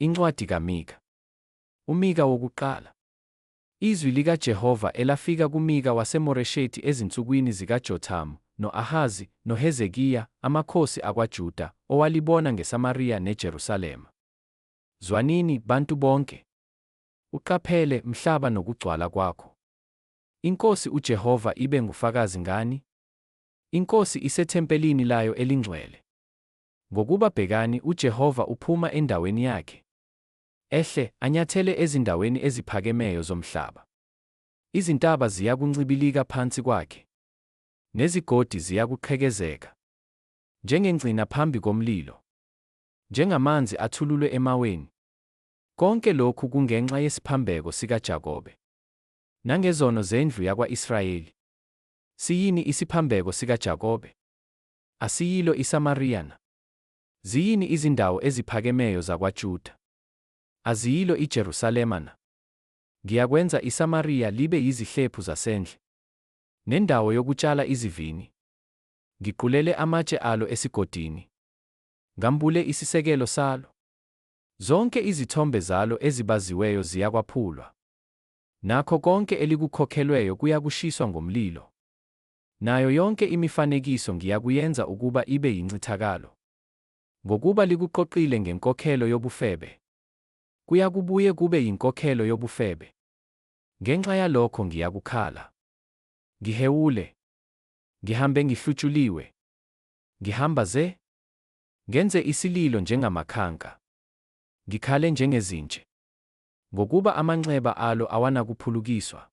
Incwadi kaMika. UMika wokuqala. Izwi likaJehova elafika kuMika waseMoresheti ezinsukwini zikaJothamu, no-Ahazi, noHezekiya, amakhosi akwaJuda, owalibona ngeSamariya neJerusalema. Zwanini, bantu bonke! Uqaphele, mhlaba nokugcwala kwakho. INkosi uJehova ibe ngufakazi ngani. INkosi isethempelini layo elingcwele. Ngokuba bhekani, uJehova uphuma endaweni yakhe, ehle, anyathele ezindaweni eziphakemeyo zomhlaba. Izintaba ziyakuncibilika phansi kwakhe, nezigodi ziyakuqhekezeka, njengengcina phambi komlilo, njengamanzi athululwe emaweni. Konke lokhu kungenxa yesiphambeko sikaJakobe, nangezono zendlu yakwa-Israyeli. Siyini isiphambeko sikaJakobe? Asiyilo iSamariya na? Ziyini izindawo eziphakemeyo zakwaJuda? Aziyilo iJerusalema na? Ngiyakwenza iSamariya libe yizihlephu zasendle, nendawo yokutshala izivini, ngiqulele amatshe alo esigodini, ngambule isisekelo salo. Zonke izithombe zalo ezibaziweyo ziyakwaphulwa, nakho konke elikukhokhelweyo kuyakushiswa ngomlilo, nayo yonke imifanekiso ngiyakuyenza ukuba ibe yincithakalo. Ngokuba likuqoqile ngenkokhelo yobufebe, kuyakubuye kube yinkokhelo yobufebe. Ngenxa yalokho ngiyakukhala, ngihewule, ngihambe ngihlutshuliwe, ngihamba ze, ngenze isililo njengamakhanka, ngikhale njengezintshe, ngokuba amanxeba alo awanakuphulukiswa.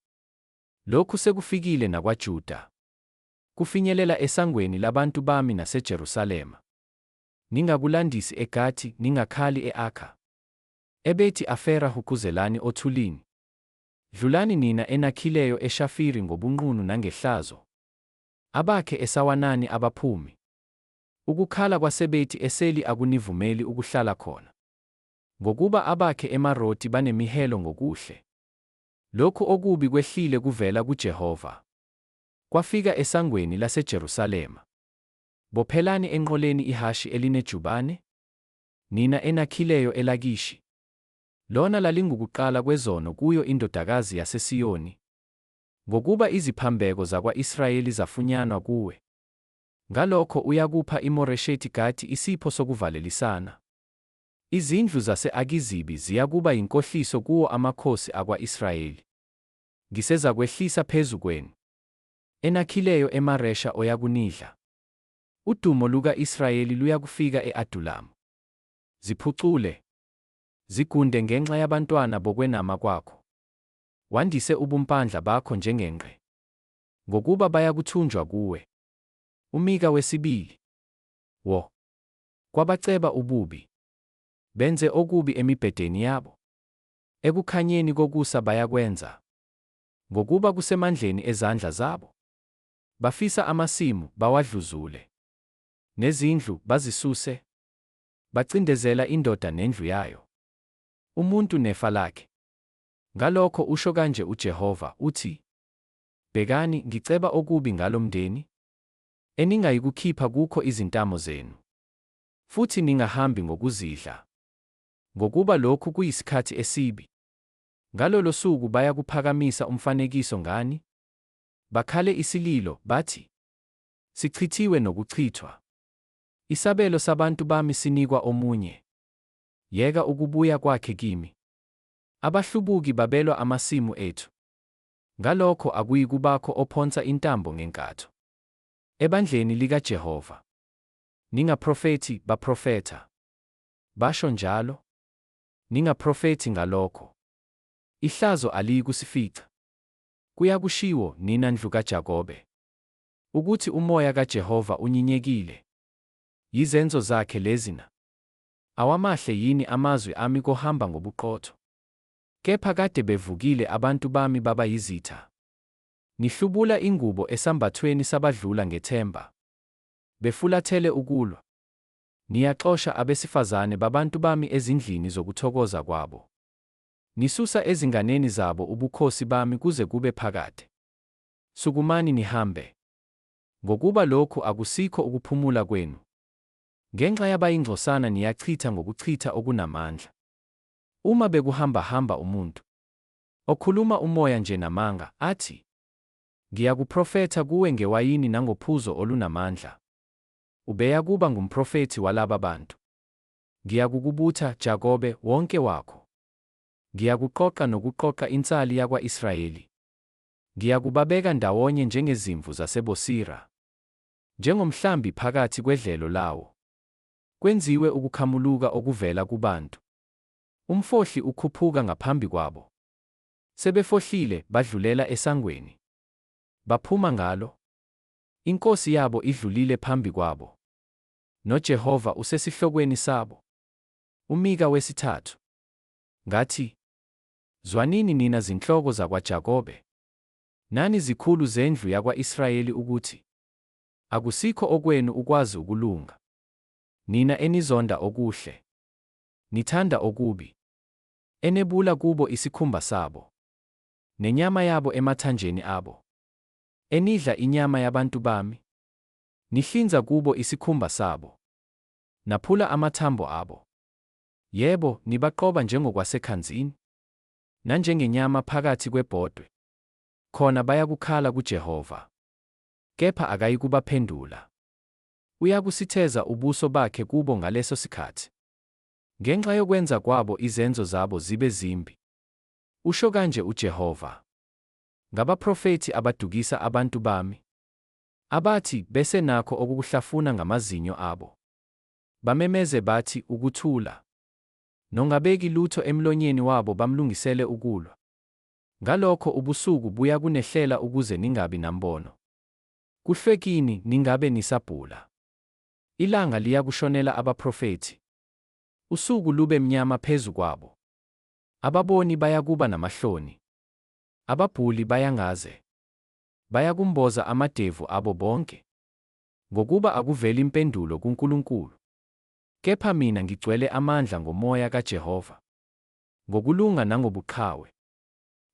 Lokhu sekufikile nakwaJuda, kufinyelela esangweni labantu bami naseJerusalema. Ningakulandisi eGathi, ningakhali e-Akha. EBeti Afera huquzelani othulini. Dlulani nina enakhileyo eShafiri ngobunqunu nangehlazo. Abakhe eSawanani abaphumi. Ukukhala kwaseBeti Eseli akunivumeli ukuhlala khona. Ngokuba abakhe eMaroti banemihelo ngokuhle. Lokhu okubi kwehlile kuvela kuJehova. Kwafika esangweni laseJerusalema. Bophelani enqoleni ihhashi elinejubane, nina enakhileyo eLakishi. Lona lalingukuqala kwezono kuyo indodakazi yaseSiyoni. Ngokuba iziphambeko zakwa-Israyeli zafunyanwa kuwe. Ngalokho uyakupha iMoresheti Gati isipho sokuvalelisana. Izindlu zase-Akizibi ziyakuba yinkohliso kuwo amakhosi akwa-Israyeli. Ngisezakwehlisa phezu kwenu. Enakhileyo eMaresha oyakunidla. Udumo luka-Israyeli luyakufika e-Adulamu. Ziphucule, zigunde ngenxa yabantwana bokwenama kwakho. Wandise ubumpandla bakho njengenqe. Ngokuba bayakuthunjwa kuwe. UMika wesibili. Wo. Kwabaceba ububi. Benze okubi emibhedeni yabo. Ekukhanyeni kokusa bayakwenza. Ngokuba kusemandleni ezandla zabo. Bafisa amasimu, bawadluzule. Nezindlu, bazisuse. Bacindezela indoda nendlu yayo. Umuntu nefa lakhe. Ngalokho usho kanje uJehova, uthi, Bhekani, ngiceba okubi ngalo mndeni, eningayikukhipha kukho izintamo zenu, futhi ningahambi ngokuzidla. Ngokuba lokhu kuyisikhathi esibi. Ngalolo suku bayakuphakamisa umfanekiso ngani, bakhale isililo, bathi, Sichithiwe nokuchithwa. Isabelo sabantu bami sinikwa omunye. Yeka ukubuya kwakhe kimi. Abahlubuki babelwa amasimu ethu. Ngalokho akuyikubakho ophonsa intambo ngenkatho. Ebandleni likaJehova. Ningaprofethi, baprofetha. Basho njalo. Ningaprofethi ngalokho. Ihlazo aliyikusifica. Kuyakushiwo, nina ndlu kaJakobe, ukuthi uMoya kaJehova unyinyekile. Yizenzo zakhe lezi na? Awamahle yini amazwi ami kohamba ngobuqotho? Kepha kade bevukile abantu bami baba yizitha. Nihlubula ingubo esambathweni sabadlula ngethemba. Befulathele ukulwa. Niyaxosha abesifazane babantu bami ezindlini zokuthokoza kwabo. Nisusa ezinganeni zabo ubukhosi bami kuze kube phakade. Sukumani nihambe. Ngokuba lokhu akusikho ukuphumula kwenu. Ngenxa yabayingcosana niyachitha ngokuchitha okunamandla. Uma bekuhambahamba umuntu, okhuluma umoya nje namanga, athi, Ngiyakuprofetha kuwe ngewayini nangophuzo olunamandla, ubeyakuba ngumprofethi walaba bantu. Ngiyakukubutha, Jakobe, wonke wakho. Ngiyakuqoqa nokuqoqa insali yakwa-Israyeli. Ngiyakubabeka ndawonye njengezimvu zaseBosira, njengomhlambi phakathi kwedlelo lawo. Kwenziwe ukukhamuluka okuvela kubantu. Umfohli ukhuphuka ngaphambi kwabo. Sebefohlile, badlulela esangweni. Baphuma ngalo. Inkosi yabo idlulile phambi kwabo. NoJehova usesihlokweni sabo. UMika wesithathu. Ngathi, Zwanini nina zinhloko zakwaJakobe, nani zikhulu zendlu yakwa-Israyeli ukuthi, Akusikho okwenu ukwazi ukulunga, nina enizonda okuhle, nithanda okubi, enebula kubo isikhumba sabo, nenyama yabo emathanjeni abo, enidla inyama yabantu bami, nihlinza kubo isikhumba sabo, naphula amathambo abo. Yebo, nibaqoba njengokwasekhanzini, nanjengenyama phakathi kwebhodwe. Khona bayakukhala kuJehova, kepha akayikubaphendula. Uyakusitheza ubuso bakhe kubo ngaleso sikhathi, ngenxa yokwenza kwabo izenzo zabo zibe zimbi. Usho kanje uJehova ngabaprofethi abadukisa abantu bami, abathi besenakho okukuhlafuna ngamazinyo abo, bamemeze bathi, Ukuthula! Nongabeki lutho emlonyeni wabo bamlungisele ukulwa. Ngalokho ubusuku buyakunehlela ukuze ningabi nambono, kuhlwe kini, ningabe nisabhula. Ilanga liyakushonela abaprofethi, usuku lube mnyama phezu kwabo. Ababoni bayakuba namahloni, ababhuli bayangaze. Bayakumboza amadevu abo bonke, ngokuba akuveli mpendulo kuNkulunkulu. Kepha mina ngigcwele amandla ngoMoya kaJehova, ngokulunga nangobuqhawe,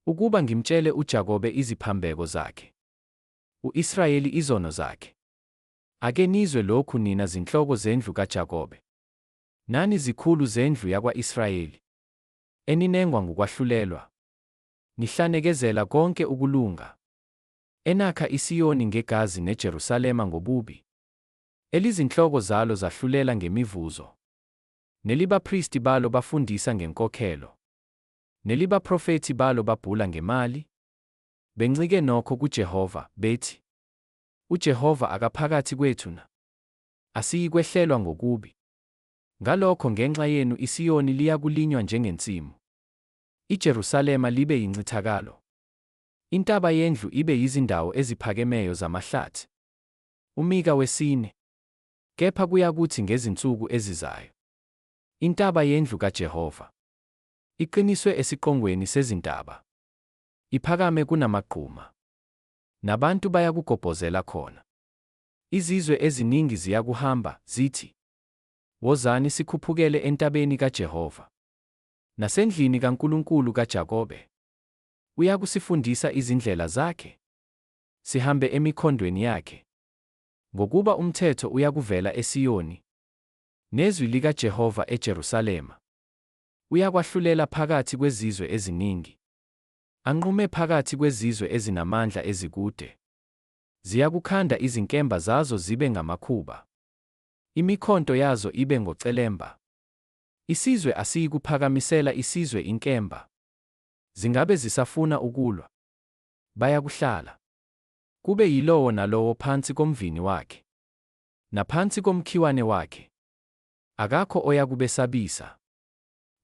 ukuba ngimtshele uJakobe iziphambeko zakhe, u-Israyeli izono zakhe. Ake nizwe lokhu nina zinhloko zendlu kaJakobe, nani zikhulu zendlu yakwa-Israyeli, eninengwa ngukwahlulelwa, nihlanekezela konke ukulunga, enakha iSiyoni ngegazi neJerusalema ngobubi, elizinhloko zalo zahlulela ngemivuzo, nelibapristi balo bafundisa ngenkokhelo, nelibaprofethi balo babhula ngemali, bencike nokho kuJehova, bethi, UJehova akaphakathi kwethu na? Asiyikwehlelwa ngokubi. Ngalokho ngenxa yenu iSiyoni liyakulinywa njengensimu, iJerusalema libe yincithakalo, intaba yendlu ibe yizindawo eziphakemeyo zamahlathi. UMika wesine. Kepha kuyakuthi ngezinsuku ezizayo, intaba yendlu kaJehova iqiniswe esiqongweni sezintaba, iphakame kunamagquma, nabantu bayakugobhozela khona. Izizwe eziningi ziyakuhamba, zithi, Wozani sikhuphukele entabeni kaJehova, nasendlini kaNkulunkulu kaJakobe. Uyakusifundisa izindlela zakhe, sihambe emikhondweni yakhe. Ngokuba umthetho uyakuvela eSiyoni, nezwi likaJehova eJerusalema. Uyakwahlulela phakathi kwezizwe eziningi, anqume phakathi kwezizwe ezinamandla ezikude. Ziyakukhanda izinkemba zazo zibe ngamakhuba, imikhonto yazo ibe ngocelemba. Isizwe asiyikuphakamisela isizwe inkemba, zingabe zisafuna ukulwa. Bayakuhlala, kube yilowo nalowo phansi komvini wakhe, naphansi komkhiwane wakhe. Akakho oyakubesabisa.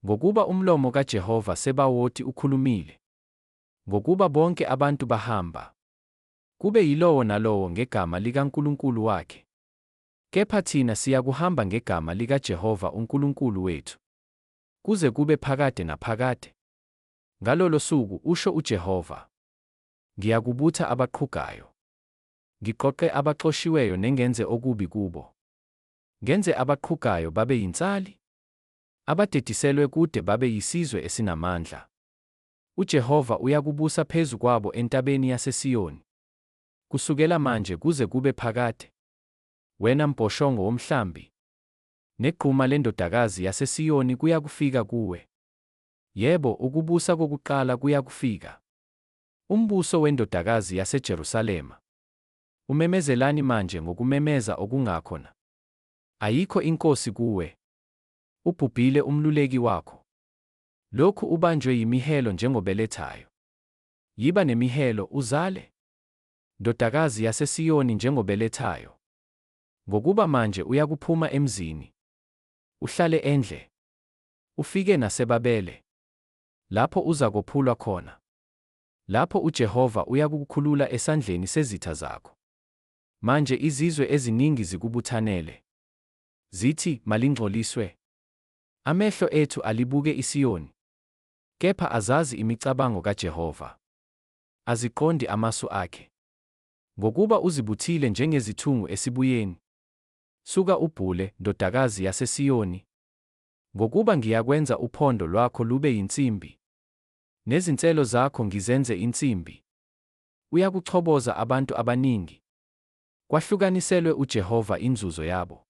Ngokuba umlomo kaJehova Sebawoti ukhulumile. Ngokuba bonke abantu bahamba, kube yilowo nalowo ngegama likaNkulunkulu wakhe. Kepha thina siyakuhamba ngegama likaJehova uNkulunkulu wethu, kuze kube phakade naphakade. Ngalolo suku, usho uJehova, ngiyakubutha abaqhugayo, ngiqoqe abaxoshiweyo nengenze okubi kubo, ngenze abaqhugayo babe yinsali, abadediselwe kude babe yisizwe esinamandla. UJehova uyakubusa phezu kwabo entabeni yaseSiyoni, kusukela manje kuze kube phakade. Wena mbhoshongo womhlambi, negquma lendodakazi yaseSiyoni kuyakufika kuwe. Yebo, ukubusa kokuqala kuyakufika, umbuso wendodakazi yaseJerusalema. Umemezelani manje ngokumemeza okungakho na? Ayikho inkosi kuwe, ubhubhile umluleki wakho. Lokhu ubanjwe yimihelo njengobelethayo. Yiba nemihelo, uzale, ndodakazi yaseSiyoni njengobelethayo. Ngokuba manje uyakuphuma emzini, uhlale endle, ufike naseBabele, lapho uzakophulwa khona. Lapho uJehova uyakukukhulula esandleni sezitha zakho. Manje izizwe eziningi zikubuthanele, zithi, Malingcoliswe amehlo ethu alibuke iSiyoni. Kepha azazi imicabango kaJehova, aziqondi amasu akhe. Ngokuba uzibuthile njengezithungu esibuyeni. Suka ubhule, ndodakazi yaseSiyoni, ngokuba ngiyakwenza uphondo lwakho lube yinsimbi, nezinselo zakho ngizenze insimbi. Uyakuchoboza abantu abaningi, kwahlukaniselwe uJehova inzuzo yabo,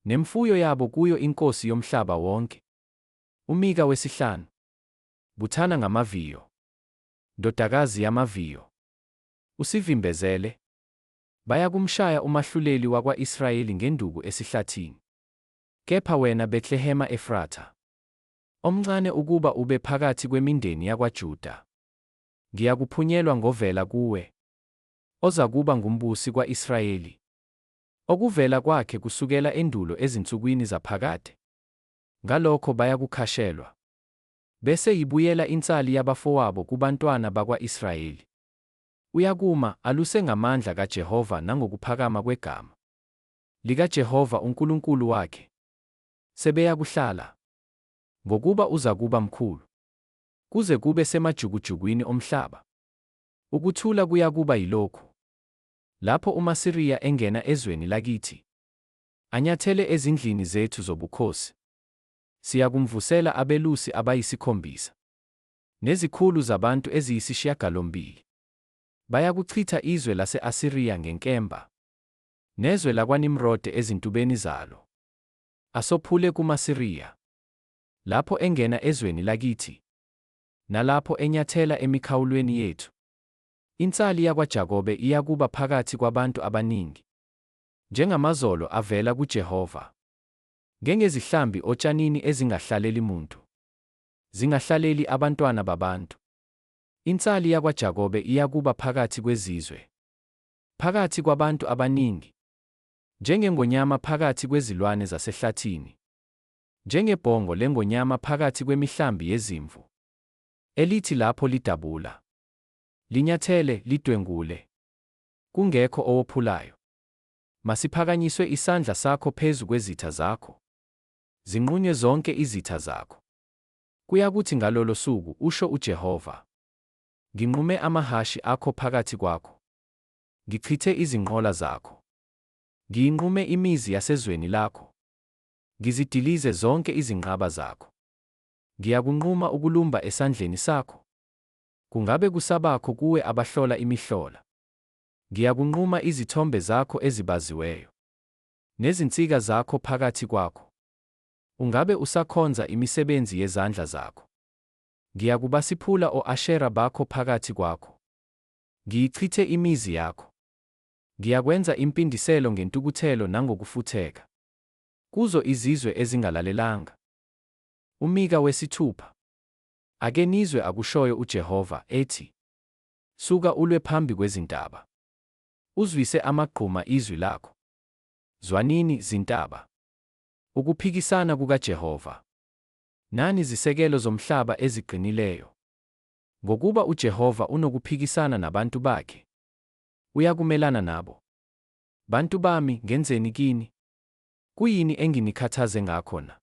nemfuyo yabo kuyo iNkosi yomhlaba wonke. UMika wesihlanu. Buthana ngamaviyo, ndodakazi yamaviyo, usivimbezele. Bayakumshaya umahluleli wakwa-Israyeli ngenduku esihlathini. Kepha wena Betlehema Efratha, omncane ukuba ube phakathi kwemindeni yakwaJuda, ngiyakuphunyelwa ngovela kuwe, ozakuba ngumbusi kwa-Israyeli, okuvela kwakhe kusukela endulo ezinsukwini zaphakade. Ngalokho bayakukhashelwa, bese yibuyela insali yabafowabo kubantwana bakwa-Israyeli. Uyakuma aluse ngamandla kaJehova nangokuphakama kwegama likaJehova uNkulunkulu wakhe. Sebeyakuhlala, ngokuba uzakuba mkhulu, kuze kube semajukujukwini omhlaba. Ukuthula kuyakuba yilokhu, lapho umAsiriya engena ezweni lakithi, anyathele ezindlini zethu zobukhosi, siyakumvusela abelusi abayisikhombisa, nezikhulu zabantu eziyisishiyagalombili. Bayakuchitha izwe lase-Asiriya ngenkemba, nezwe lakwaNimrode ezintubeni zalo. Asophule kumaSiriya, lapho engena ezweni lakithi, nalapho enyathela emikhawulweni yethu. Insali yakwaJakobe iyakuba phakathi kwabantu abaningi, njengamazolo avela kuJehova, ngengezihlambi otshanini ezingahlaleli muntu, zingahlaleli abantwana babantu. Insali yakwaJakobe iyakuba phakathi kwezizwe, phakathi kwabantu abaningi, njengengonyama phakathi kwezilwane zasehlathini, njengebhongo lengonyama phakathi kwemihlambi yezimvu, elithi lapho lidabula, linyathele, lidwengule, kungekho owophulayo. Masiphakanyiswe isandla sakho phezu kwezitha zakho, zinqunywe zonke izitha zakho. Kuyakuthi ngalolo suku, usho uJehova, nginqume amahhashi akho phakathi kwakho, ngichithe izinqola zakho, ngiyinqume imizi yasezweni lakho, ngizidilize zonke izinqaba zakho. Ngiyakunquma ukulumba esandleni sakho, kungabe kusabakho kuwe abahlola imihlola. Ngiyakunquma izithombe zakho ezibaziweyo, nezinsika zakho phakathi kwakho, ungabe usakhonza imisebenzi yezandla zakho. Ngiyakubasiphula o-Ashera bakho phakathi kwakho, ngiyichithe imizi yakho. Ngiyakwenza impindiselo ngentukuthelo nangokufutheka kuzo izizwe ezingalalelanga. UMika wesithupha. Ake nizwe akushoyo uJehova, ethi, Suka ulwe phambi kwezintaba, uzwise amagquma izwi lakho. Zwanini, zintaba, ukuphikisana kukaJehova, nani zisekelo zomhlaba eziqinileyo. Ngokuba uJehova unokuphikisana nabantu bakhe, uyakumelana nabo. Bantu bami, ngenzeni kini? Kuyini enginikhathaze ngakho na?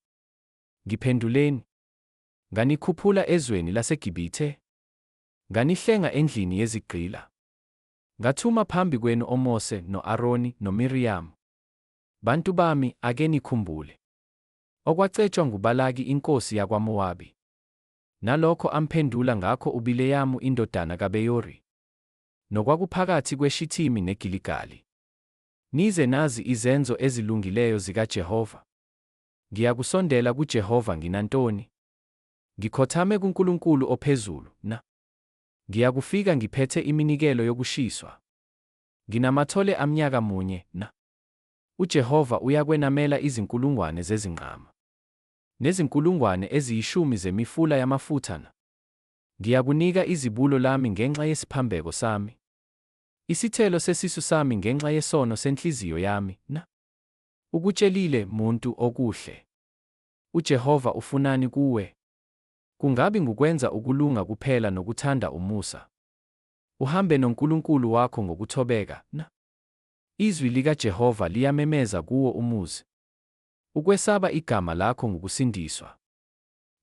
Ngiphenduleni. Nganikhuphula ezweni laseGibithe, nganihlenga endlini yezigqila. Ngathuma phambi kwenu oMose no-Aroni noMiriyamu. Bantu bami, ake nikhumbule okwacetshwa nguBalaki inkosi yakwaMowabi, nalokho amphendula ngakho uBileyamu indodana kaBeyori, nokwakuphakathi kweShithimi neGiligali. Nize nazi izenzo ezilungileyo zikaJehova. Ngiyakusondela kuJehova nginantoni? Ngikhothame kuNkulunkulu ophezulu, na? Ngiyakufika ngiphethe iminikelo yokushiswa, nginamathole amnyaka munye, na? UJehova uyakwenamela izinkulungwane zezinqama, nezinkulungwane eziyishumi zemifula yamafutha na? Ngiyakunika izibulo lami ngenxa yesiphambeko sami, isithelo sesisu sami ngenxa yesono senhliziyo yami, na? Ukutshelile, muntu, okuhle. UJehova ufunani kuwe? Kungabi ngukwenza ukulunga kuphela nokuthanda umusa, uhambe noNkulunkulu wakho ngokuthobeka, na? Izwi likaJehova liyamemeza kuwo umuzi. Ukwesaba igama lakho ngukusindiswa.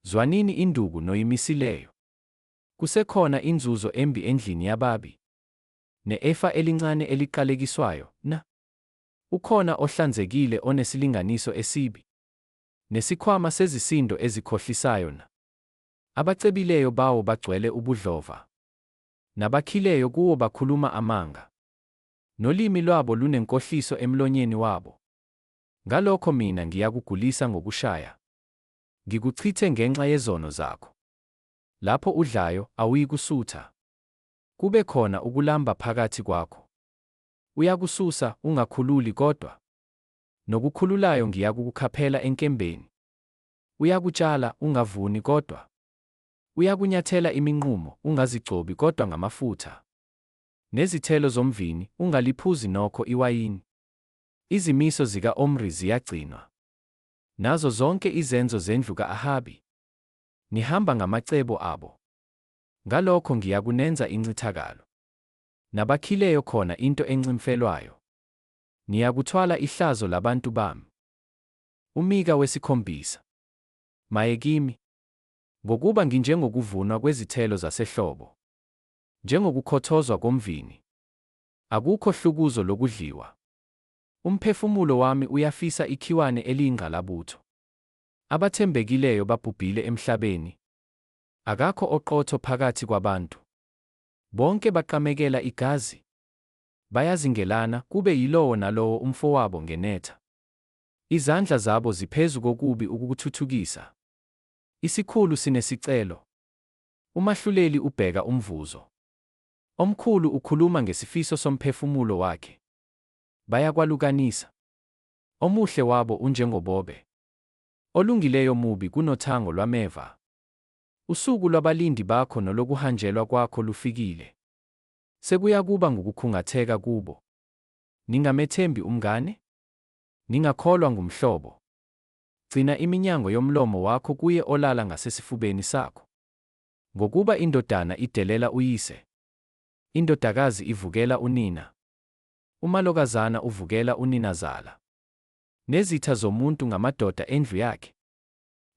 Zwanini induku noyimisileyo. Kusekhona inzuzo embi endlini yababi, ne-efa elincane eliqalekiswayo, na? Ukhona ohlanzekile onesilinganiso esibi, nesikhwama sezisindo ezikhohlisayo na? Abacebileyo bawo bagcwele ubudlova, nabakhileyo kuwo bakhuluma amanga, nolimi lwabo lunenkohliso emlonyeni wabo. Ngalokho mina ngiyakugulisa ngokushaya, ngikuchithe ngenxa yezono zakho. Lapho udlayo, awuyikusutha, kube khona ukulamba phakathi kwakho. Uyakususa, ungakhululi kodwa, nokukhululayo ngiyakukukhaphela enkembeni. Uyakutshala, ungavuni kodwa, uyakunyathela iminqumo, ungazigcobi kodwa ngamafutha, nezithelo zomvini, ungaliphuzi nokho iwayini. Izimiso zika-Omri ziyagcinwa, nazo zonke izenzo zendlu ka-Ahabi. Nihamba ngamacebo abo. Ngalokho ngiyakunenza incithakalo, nabakhileyo khona into encimfelwayo. Niyakuthwala ihlazo labantu bami. UMika wesikhombisa. Maye kimi! Ngokuba nginjengokuvunwa kwezithelo zasehlobo, njengokukhothozwa komvini, akukho hlukuzo lokudliwa. Umphefumulo wami uyafisa ikhiwane eliyingqalabutho. Abathembekileyo babhubhile emhlabeni, akakho oqotho phakathi kwabantu. Bonke baqamekela igazi, bayazingelana, kube yilowo nalowo umfowabo ngenetha. Izandla zabo ziphezu kokubi ukukuthuthukisa. Isikhulu sinesicelo, umahluleli ubheka umvuzo. Omkhulu ukhuluma ngesifiso somphefumulo wakhe. Bayakwalukanisa. Omuhle wabo unjengobobe, olungileyo mubi kunothango lwameva. Usuku lwabalindi bakho nolokuhanjelwa kwakho lufikile. Sekuyakuba ngukukhungatheka kubo. Ningamethembi umngane, ningakholwa ngumhlobo. Gcina iminyango yomlomo wakho kuye olala ngasesifubeni sakho. Ngokuba indodana idelela uyise, indodakazi ivukela unina, umalokazana uvukela uninazala. Nezitha zomuntu ngamadoda endlu yakhe.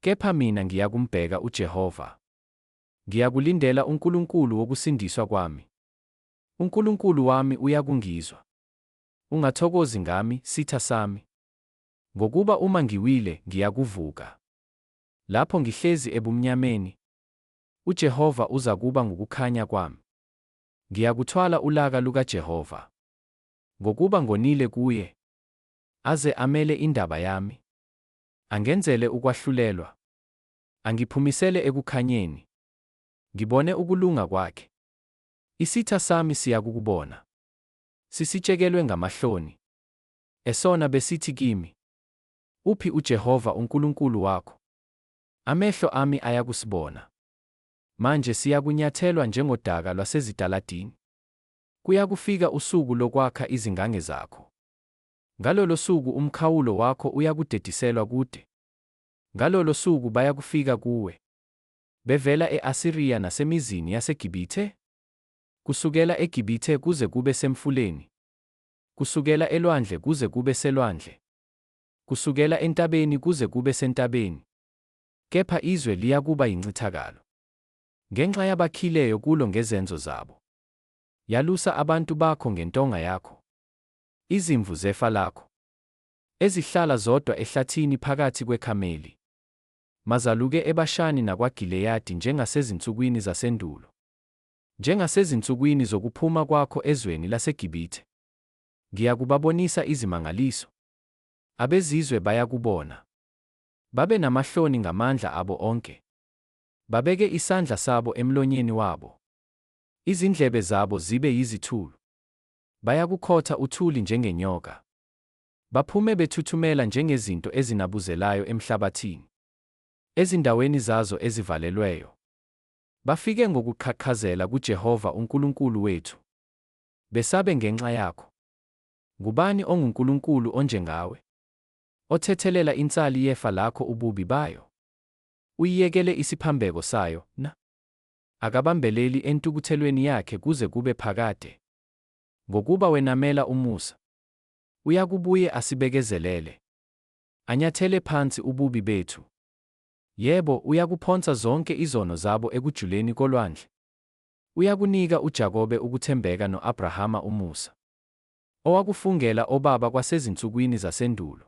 Kepha mina ngiyakumbheka uJehova. Ngiyakulindela uNkulunkulu wokusindiswa kwami. UNkulunkulu wami uyakungizwa. Ungathokozi ngami, sitha sami. Ngokuba uma ngiwile, ngiyakuvuka. Lapho ngihlezi ebumnyameni, uJehova uzakuba ngukukhanya kwami. Ngiyakuthwala ulaka lukaJehova, ngokuba ngonile kuye, aze amele indaba yami, angenzele ukwahlulelwa, angiphumisele ekukhanyeni, ngibone ukulunga kwakhe. Isitha sami siyakukubona, sisitshekelwe ngamahloni. Esona besithi kimi, Uphi uJehova uNkulunkulu wakho? Amehlo ami ayakusibona. Manje siyakunyathelwa njengodaka lwasezitaladini. Kuyakufika usuku lokwakha izingange zakho. Ngalolo suku umkhawulo wakho uyakudediselwa kude. Ngalolo suku bayakufika kuwe, bevela e-Asiriya nasemizini yaseGibithe, kusukela eGibithe kuze kube semfuleni, kusukela elwandle kuze kube selwandle, kusukela entabeni kuze kube sentabeni. Kepha izwe liyakuba yincithakalo, ngenxa yabakhileyo kulo ngezenzo zabo. Yalusa abantu bakho ngentonga yakho, izimvu zefa lakho, ezihlala zodwa ehlathini phakathi kweKhameli. Mazaluke eBashani nakwaGileyadi njengasezinsukwini zasendulo, njengasezinsukwini zokuphuma kwakho ezweni laseGibithe. Ngiyakubabonisa izimangaliso. Abezizwe bayakubona, babe namahloni ngamandla abo onke. Babeke isandla sabo emlonyeni wabo, izindlebe zabo zibe yizithulu. Bayakukhotha uthuli njengenyoka, baphume bethuthumela njengezinto ezinabuzelayo emhlabathini, ezindaweni zazo ezivalelweyo. Bafike ngokuqhaqhazela kuJehova uNkulunkulu wethu, besabe ngenxa yakho. Ngubani onguNkulunkulu onjengawe, othethelela insali yefa lakho ububi bayo, uyiyekele isiphambeko sayo, na? Akabambeleli entukuthelweni yakhe kuze kube phakade. Ngokuba wenamela umusa. Uyakubuye asibekezelele, anyathele phansi ububi bethu. Yebo, uyakuphonsa zonke izono zabo ekujuleni kolwandle. Uyakunika uJakobe ukuthembeka no-Abrahama umusa, owakufungela obaba kwasezinsukwini zasendulo.